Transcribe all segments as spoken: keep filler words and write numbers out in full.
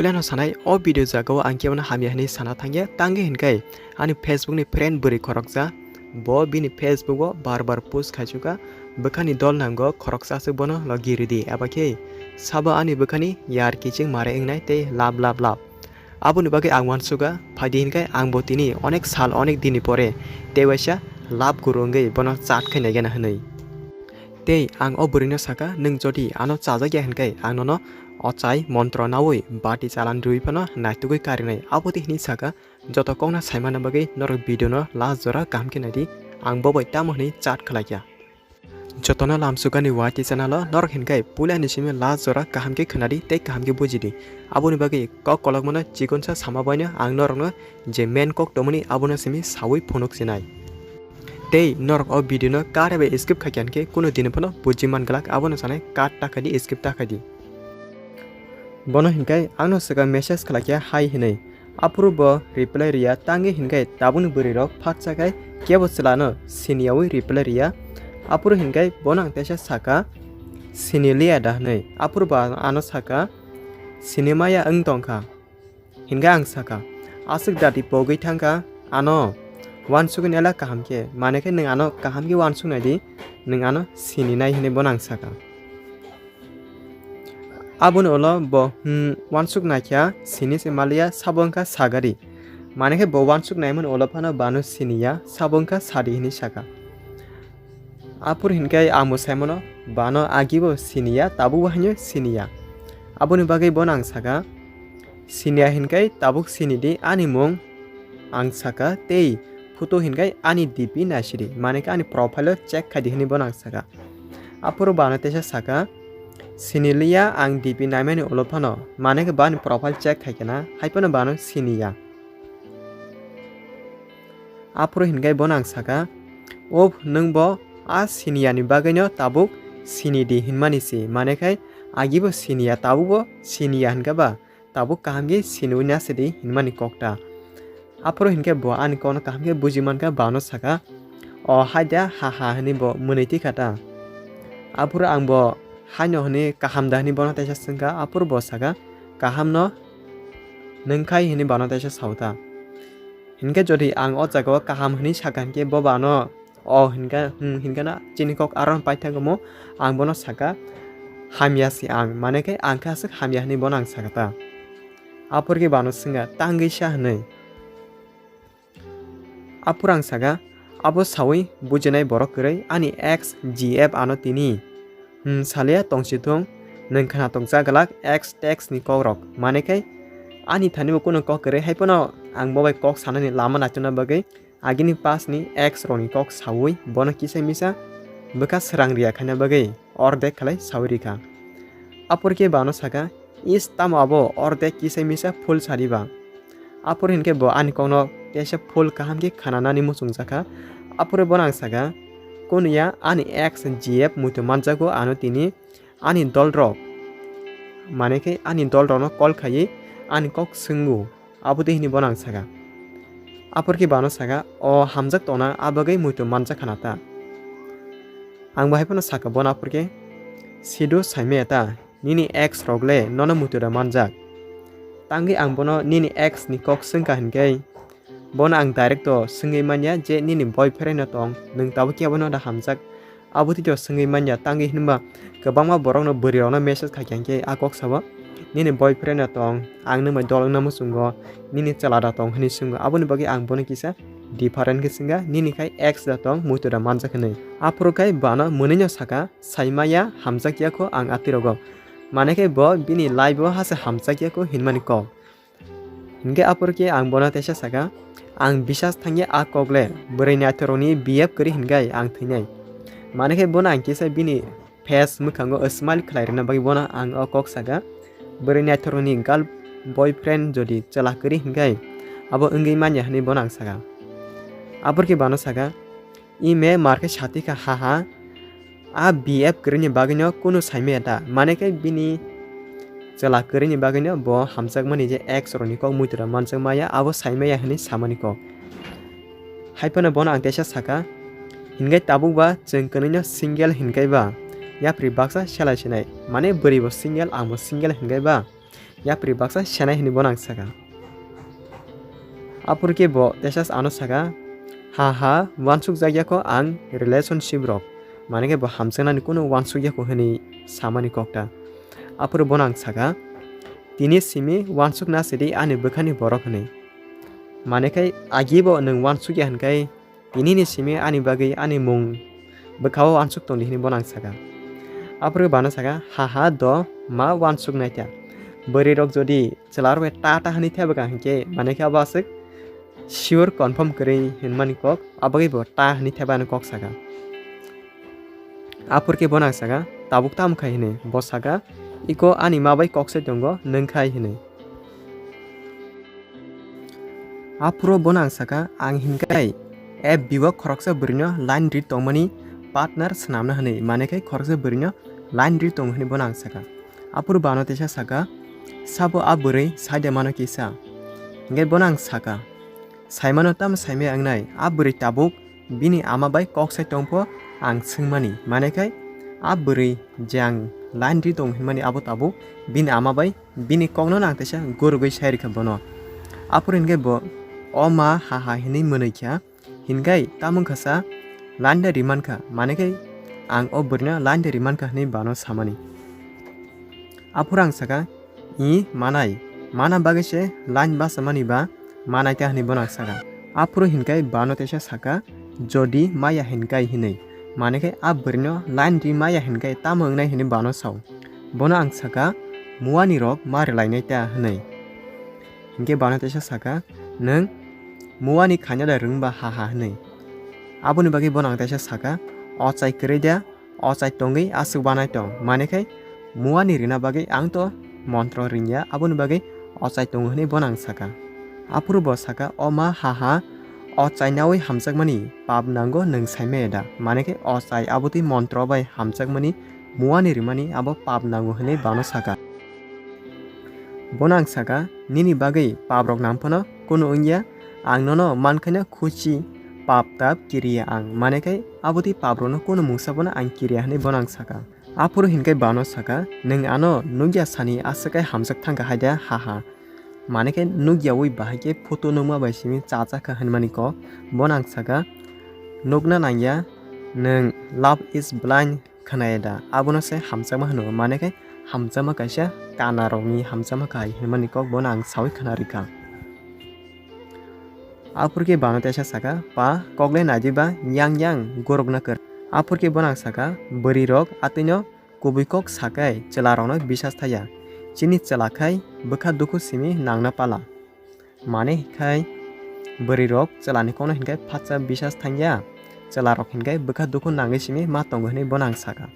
Puilano sanai, o video jagao ang kebono hamya hinwi sana thangya, tangwi hinkai ani Facebook ni friend bwrwi khoroksa, bo bini Facebook o bar bar post khaichuka, bwkhani dol nango khoroksa aswk bono logi ridi, eba khe sabo ani bwkhani yar kiching mare wngnai tei love love love. Aboni bagwi ang uansukha, phaidi hinkai angbo tini onek sal onek dinni pore tei waisa love guru wngwi bono chat khai naigena hinwi. Tei ang o bwrwino sakha, nwng jodi ano chajakya hinkai ang nono ochai montro naui bati chalan rwi phano naitugwi karinai. Abo tei hinwi sakha, joto kokno saimana bagwi norok video no last jora kaham khe naidi, ang bo bai tamo hinwi chat khlaikha. Jotono lamsukani Y T channel o norok hinkai puila ni simi last jora kaham khe khwnadi tei kaham khe bujidi. Aboni bagwi kok kolokmano chikonsa sama baino ang norokno je main kok tongmani abono simi saui phunuk sinai. Tei norok o video no kare bai skip khaikha hinkhe kunu dini phano buji man glak, abono sanai cut ta khaidi, skip ta khaidi. Bono hinkai angno swkang message khlaikha hai hinwi. Aphuru bo reply riya, tangwi hinkai tabukni bwrwirok phaksa khai kebo chwlano siniyaui reply riya. Aphuru hinkai bono ang teisa sakha, "Siniliya da?" hinwi. Aphuru bo ano sakha, "Sinimaya wng tongkha." Hinkai ang sakha, "Aswk dati pogwi thangkha ano uansugwi naila kaham khe, mane khe nwng ano kaham khe uansuk naidi, nwng ano sininai," hinwi bono ang sakha. Aboni ulo bo, hmm, uansuk naikha, sini se maliya, sabo wngkha sagari. Mane khe bo uansuk naimani ulo phano bano siniya, sabo wngkha sadi hinwi sakha. Aphuru hinkai ang bo saimano, bano agibo siniya, tabukbo haino siniya. Aboni bagwi bono ang sakha, "Siniya hinkai tabuk sinidi ani mung," ang sakha, "tei photo hinkai ani D P naisidi, mane khe ani profile o check khaidi," hinwi bono ang sakha. Aphuru bano teisa sakha, "Siniliya ang D P naimani ulo phano, mane khe bani profile check khaikhe na, hai phano bano siniya." Aphuru hinkai bono ang sakha, "Uf, nwng bo a siniyani bagwino tabuk sinidi hinmani si, mane khai agibo siniya, tabukbo siniya hinkhe ba, tabuk kaham khe siniwi nasidi hinmani kok ta." Aphuru hinkhe bo ani kokno kaham khe buji mankha, bano sakha, "O hai da, ha ha," hinwi bo mwnwi tikha ta. Aphuru ang bo, "Haino hinwi kaham da?" hinwi bono teisa swngkha, aphuru bo sakha, "Kahamno nwng khai?" hinwi bano teisa sao ta. Hinkhe jodi ang o jagao kaham hinwi sakha hinkhe bo bano o hinkha, hmm, hinkhe na chini kok aron paithago mo, ang bono sakha, "Hamya se ang," mane khe ang khe aswk hamya hinwi bono ang sakha ta. Aphuru khe bano swngkha, "Tangwi sa?" hinwi. Aphuru ang sakha, "Abo saui bujinai borok kwrwi, ani ex G F ano tini." Hmm, salia tongsi thung, nwng khna tongsa glak ex tex ni kok rok. Mane khai ani thani bo kunu kok kwrwi, hai phano ang bo bai kok sanani lama naitukna bagwi agini past ni ex rok ni kok saui bono kisa misa bwkha srang riya khaina bagwi ordek khlai saui rikha. Aphuru khe bano sakha, "Is, tamo abo ordek kisa misa full sadi ba?" Aphuru hinkhe bo ani kokno teisa full kaham khe khananani muchungjakha. Aphuru bono ang sakha, "Kunu ya, ani ex G F muitu manjago ano tini ani dolrok, mane khe ani dolrokno call khaiwi ani kok swngo." Abo tei hinwi bono ang sakha. Aphuru khe bano sakha, "O hamjak tongna, a bagwi muitu manjak khana ta." Ang bo hai phano sakha bono aphuru khe, "Sidu saimaya ta, nini ex rok le nono muitu da manjak?" Tangwi ang bono nini ex ni kok swngkha hinkhe, bono ang direct o swngwi manya je nini boyfriend no tong, nwng tabuk khe abono da hamjak? Abo tei to swngwi manya, tangwi hinba kwbangma borokno, bwrwirokno message khaikha hinkhe a kok sabo, "Nini boyfriend no tong, ang nwng bai dol wngna muchungo, nini chwla da tong?" hinwi swngo. Aboni bagwi ang bono kisa different khe swngkha, "Nini khai ex da tong, muitu da manjak?" hinwi. Aphuru khai bano mwnwino sakha, "Saimaya, hamjak ya kho ang atwi rogo." Mane khe bo bini life o hase hamjak ya kho hinmani kok. Hinkhe aphuru khe ang bono teisa sakha, "Ang bisas thangya a kok le, bwrwi naithorokni B F kwrwi hinkhai ang thwinai." Mane khe bono ang kisa bini face mwkhango smile khlai rwna bagwi bono ang o kok sakha, "Bwrwi naithorokni girl boyfriend jodi chwla kwrwi hinkhai abo wngwi manya," hinwi bono ang sakha. Aphuru khe bano sakha, "Ime mar khe sati kha, ha ha, a B F kwrwini bagwino kunu saimaya ta?" Mane khe bini chwla kwrwini bagwino bo hamjakmani je ex rokni kok muitu da manjak maya, abo saimaya hinwi samani kok. Hai phano bono ang teisa sakha, "Hinkhe tabuk ba chwng kwnwino single hinkhai ba, yapri baksa selai sinai, mane bwrwi bo single, ang bo single hinkhai ba, yapri baksa senai hwnwi bono ang saka. Aphuru khe bo teisa ano saka, "Ha ha, uansukjak ya kho ang relationship rok." Mane khe bo hamjaknani kunu uansuk ya kho hwnwi samani kok ta. Aphuru bono ang saka, "Tini simi uansukna sidi ani bwkhani borok," hwnwi. Mane khai agi bo nwng uansuk ya hwn khai, "Tini ni simi ani bagwi ani mung bwkha-o uansuk tong di," hwnwi bono ang saka. Aphuru bano saka, "Ha ha, do ma uansuk nai ta. Bwrwi rok jodi chwla rok bai ta ta hwnwi thebaka hinkhe, mane khe abo aswk sure confirm kwrwi hwnmani kok, abagwi bo ta hwnwi thebani kok saka." Aphuru khe bono ang saka, "Tabuk tamo khai?" hwnwi. Bo saka, "Iko ani ma bai kok sai tongo, nwng khai?" hwnwi. Aphuru bono ang saka, "Ang hinkai F B o khoroksa bwrwino line ri tongmani partner swnamna hwnwi, mane khai khoroksa bwrwino line ri tongo," hwnwi bono ang saka. Aphuru bano teisa saka, "Sabo a bwrwi saide mano kisa?" Hinkhe bono ang saka, "Saimano tamo saimaya wngnai, a bwrwi tabuk bini ama bai kok sai tongpho ang swngmani, mane khai a bwrwi je ang line ri tong hinmani abo tabuk bini ama bai bini kokno nang teisa gurugwi sai rikha bono." Aphuru hinkhe bo, "O ma, ha ha," hinwi mwnwi kha, hinkhai tamo wngkha sa, "Line de rimankha, mane khai ang o bwrwino line de rimankha," hinwi bano samani. Aphuru ang saka, "I manai, mana bagwi se line basa mani ba manai ta," hinwi bono ang saka. Aphuru hinkhai bano teisa saka, "Jodi maya hinkhai," hinwi, mane khai a bwrwino line ri maya hinkhai tamo wngnai hinwi bano sao. Bono ang saka, "Muani rok ma rwlainai ta," hinwi. Hinkhe bano teisa saka, "Nwng muani khaina da rwngba ha ha," hinwi. Aboni bagwi bono ang teisa saka, "Ochai kwrwi da, ochai tongwi aswk banai tong, mane khai muani rwna bagwi ang to montro ringya, aboni bagwi ochai tongo," hinwi bono ang saka. Aphuru bo saka, "O ma ha ha, ochai naui hamjakmani pap nango nwng saimaya da, mane khai ochai abotwi montro bai hamjakmani muani rimani abo pap nango," hinwi bano saka. Bono ang saka, "Nini bagwi pap rok nang phano kunu wngya, ang nono mankhaino khuchi, pap tap kiriya ang, mane khai abotwi pap rokno kunu mungsa bono ang kiriya," hinwi bono ang saka. Aphuru hinkhai bano saka, "Nwng ano nukya sani aswk khai hamjak thangkha hai da ha ha, mane khai nukya ui bahai khe photo nukma bai simi chacha kha," hinmani kok. Bono ang saka, "Nukna nangya, nwng love is blind khwnaya da, abono se hamjakma hwno, mane khe hamjakma kaisa kana rokni hamjakma kha hai," hinmani kok bono ang saui khna rikha. Aphuru khe bano teisa saka, "Pa, kok le nai di ba, yang yang gorok na kwrwi." Aphuru khe bono ang saka, "Bwrwi rok atwino kubui kok sakai chwla rokno bisas thaya, chini chwla khai bwkha dukhu simi nangna pala." Mane hinkhe bwrwi rok chwlani kokno hinkhe phatsa bisas thangya, chwla rok hinkhe bwkha dukhu nangwi simi ma tongo hinwi bono ang saka.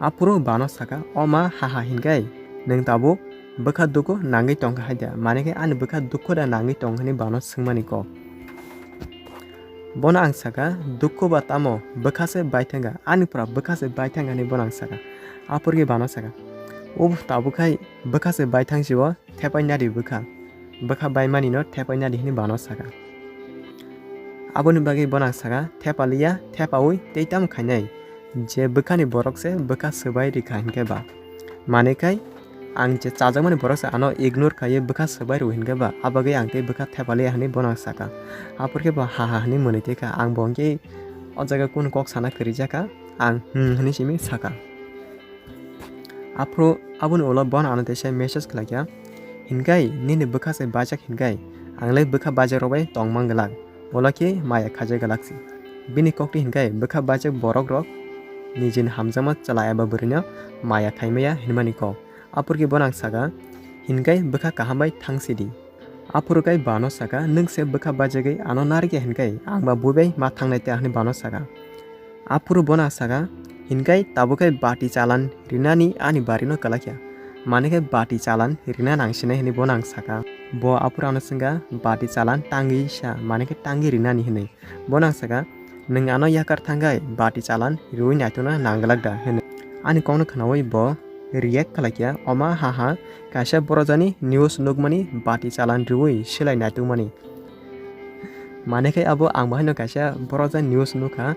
Aphuru bano saka, "O ma, ha ha hinkhe nwng tabuk bwkha dukhu nangwi tongkha hai da, mane khe ani bwkha dukhu da nangwi tong?" hinwi bano swngmani kok. Bono ang saka, "Dukhu ba tamo, bwkha se bai thangkha, ani pura bwkha se bai thangkha," hinwi bono ang saka. Aphuru khe bano saka, "O tabuk khai bwkha se bai thang si o, thepai nadi bwkha. Bwkha bai mani no thepai nadi," hinwi bano saka. Aboni bagwi bono ang saka, "Thepa liya, thepaui tei tamo khainai? Je bwkhani borok se bwkha swbai rikha hinkhe ba. Mane khai ang je chajakmani borok se ano ignore khaiwi bwkha swbai rw hinkhe ba, abagwi ang tei bwkha thepa liya," hinwi bono ang saka. Aphuru khe bo ha ha hinwi mwnwi tei kha, ang bo hinkhe o jaga kunu kok sana kwrwi jakha, ang hmm hinwi simi saka. Aphuru aboni ulo bono ano teisa message khlaikha, "Hinkhai nini bwkha se bajak hinkhai, ang le bwkha bajak rok bai tongmang glak, ulo khe maya khaijak glak si." Bini kokti hinkhai bwkha bajak borok rok nijini hamjakma chwla eba bwrwino maya khaimaya hinmani kok. Aphuru khe bono ang saka, "Hinkhai bwkha kaham bai thang sidi." Aphuru khe bano saka, "Nwng se bwkha bajagwi ano narikya hinkhai ang ba bui bai ma thangnai ta," hinwi bano saka. Aphuru bono saka, "Hinkhai tabuk khe bati chalan rinani ani barino kwlakya. Mane khe bati chalan rina nangsinai," hinwi bono ang saka. Bo aphuru ano swngkha, "Bati chalan tangwi sa, mane khe tangwi rinani," hinwi. Bono ang saka, "Nwng ano yakar thangkhai bati chalan riui naitokna nangglak da?" hinwi. Ani kokno khnaui bo react khlaikha, "Oma ha ha, kaisa borojani news nukmani bati chalan riui silai naitokmani." Mane khe abo ang bahaino kaisa borojani news nukha,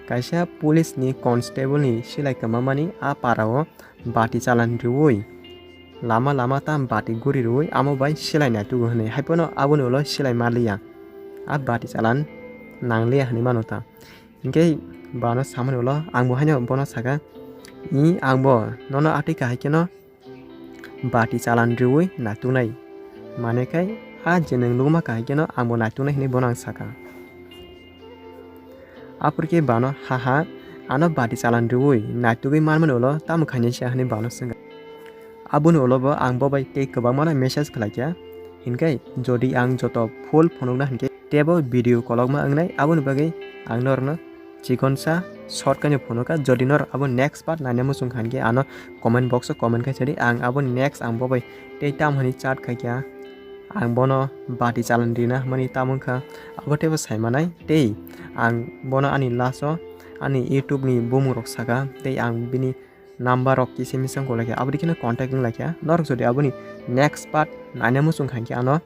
kaisa police ni constable ni silai kwmamani a para o bati chalan riui lama lama tam bati guri rwi amo bai silai naitugo hwnwi, haiphano aboni ulo silai manliya, a bati chalan nangliya hwnwi mano ta. Hinkhe bano samani ulo ang bo haino bono saka, "I, ang bo nono atwi kahai kheno bati chalan rwi naituknai, mane khai a je nwng lukma kahai kheno ang bo naituknai," hwnwi bono ang saka. Aphuru khe bano, "Haha, ano bati chalan rwi naitugwi manmani ulo tamo khainai siya?" hwnwi bano swngkha. Aboni ulo bo ang bo bai tei kwbangmano message khlaikha. Hinkhe jodi ang joto full phunukna hinkhe teibo video kolokma wngnai, aboni bagwi ang norokno chikonsa short khaino phunukha. Jodi norok abo next part naina muchung kha hinkhe ano comment box o comment khai sadi, ang abo next ang bo bai tei tamo hwnwi chat khaikha, ang bono bati chalan rina hwnmani tamo wngkha, abo teibo saimanai. Tei ang bono ani last o ani YouTube ni bumung rok saka tei ang bini number rok kisa misa wngkha, abo dikhe no contact wnglaikha. Norok jodi aboni next part naina muchung kha hinkhe ano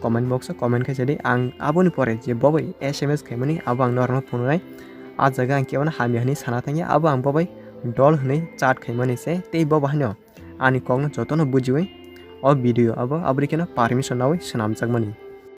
comment box o comment khai sadi, ang aboni pore je bo bai S M S khaimani abo ang norokno phunuknai. A jaga ang kebono hamya hwnwi sana thangya, abo ang bo bai dol hwnwi chat khaimani se, tei bo bo haino ani kokno jotono bujiwi o video abo aboni kheno permission nawi swnamjakmani.